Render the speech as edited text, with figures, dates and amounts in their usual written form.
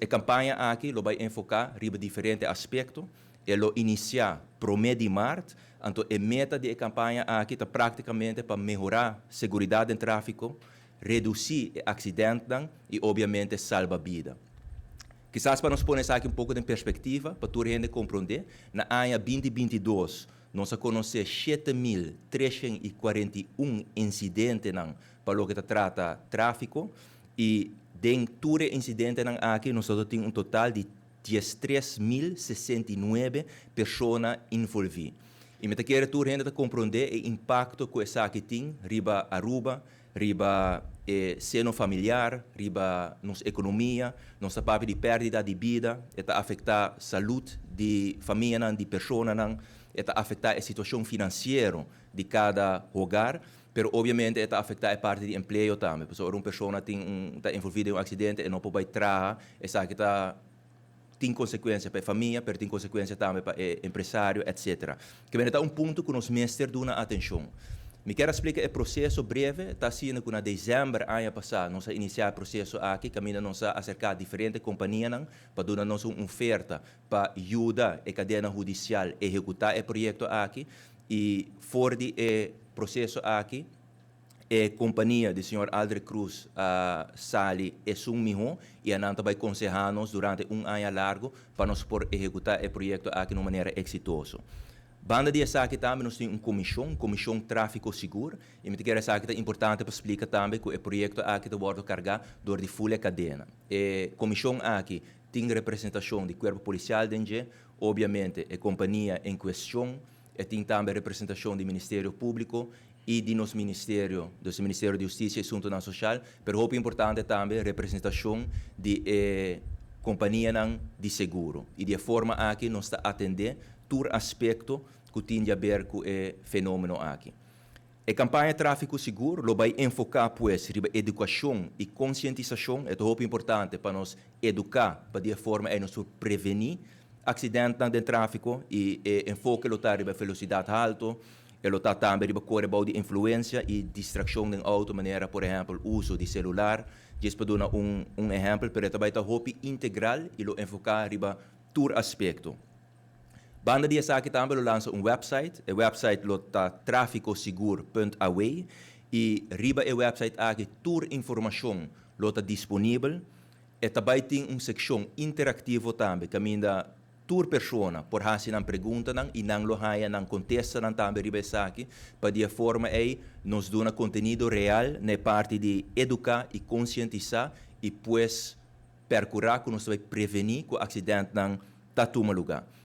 E campaña aki lo bay enfoca riba diferente aspecto. E lo inicia 1 di maart, anto e meta di e campaña aki ta practicamente pa mehora seguridad den trafico, reduci accidente y obviamente salba bida. Kisas pa nos pone esaki un poco den perspectiva, pa tur hende comprende, na aña 2022 nos a conoce 7.341 incidente pa loke ta trata trafico y den tur incidente aki nos tin un total di 13.069 persona envolvi. Y mi kier tur hende ta comprende e impacto cu esaki tin riba Aruba, riba seno familiar, riba nos economia, nos papia di perdida di bida, ta afecta salud di famia, di persona, ta afecta e situacion financiero di cada hogar, pero obviamente ta afecta e parti di empleo tambe. Pasobra un persona ta envolvi den un accidente y no por traha, esaki tin consecuencia pa e famia, mas tin consecuencia tambe pa e empresario, etc. Cu ta un punto cu nos mester duna atencion. Mi kier splica e proceso breve, ta asina cu na december aña pasa nos a inicia e proceso aki, caminda nos a acerca diferente compania pa duna nos un oferta pa yuda e cadena hudicial ehecuta e proyecto aki y for di e proceso aki e compania di señor Aldrich Cruz sali esun miho y nan ta bay conseha nos durante un aña largo pa nos por ehecuta e proyecto aki di un manera exitoso. Banda di esaki tambe nos tin un comision, Comision Trafico Sigur, y mi kier sa cu ta importante pa splica tambe cu e proyecto aki ta wordo carga door di full cadena. E comision aki tin representacion di cuerpo policial den, obviamente, e compania en cuestion, y tin tambe representacion di Ministerio Publico y di nos ministerio, do Ministerio di Husticia y Asunto Social, pero hopi importante tambe representacion di compania di seguro. Y di e forma aki nos ta atende tur aspecto cu tin di haber cu e fenomeno aki. E campaña Trafico Sigur lo bay enfoca, pues, riba educacion y concientisacion. Ta hopi importante pa nos educa, pa di e forma ey nos preveni accidente di trafico y enfoke lo ta riba velocidad halto, y lo ta tambe riba core di influencia y distraccion den auto, manera, por ehempel, uso di celular. Djis pa duna un ehempel, pero tambe ta hopi integral y lo enfoca riba tur aspecto. Banda di esaki tambe lo lansa un website. E website lo ta traficosigur.aw y riba e website aki tur informacion lo ta disponibel. Y tambe tin un seccion interactivo tambe, caminda tur persona por haci nan pregunta y nan lo haya nan contesta nan tambe riba esaki, pa di e forma ey nos duna contenido real na parti di educa y concientisa y, pues, percura cu nos ta bay preveni cu accidente nan ta tuma luga.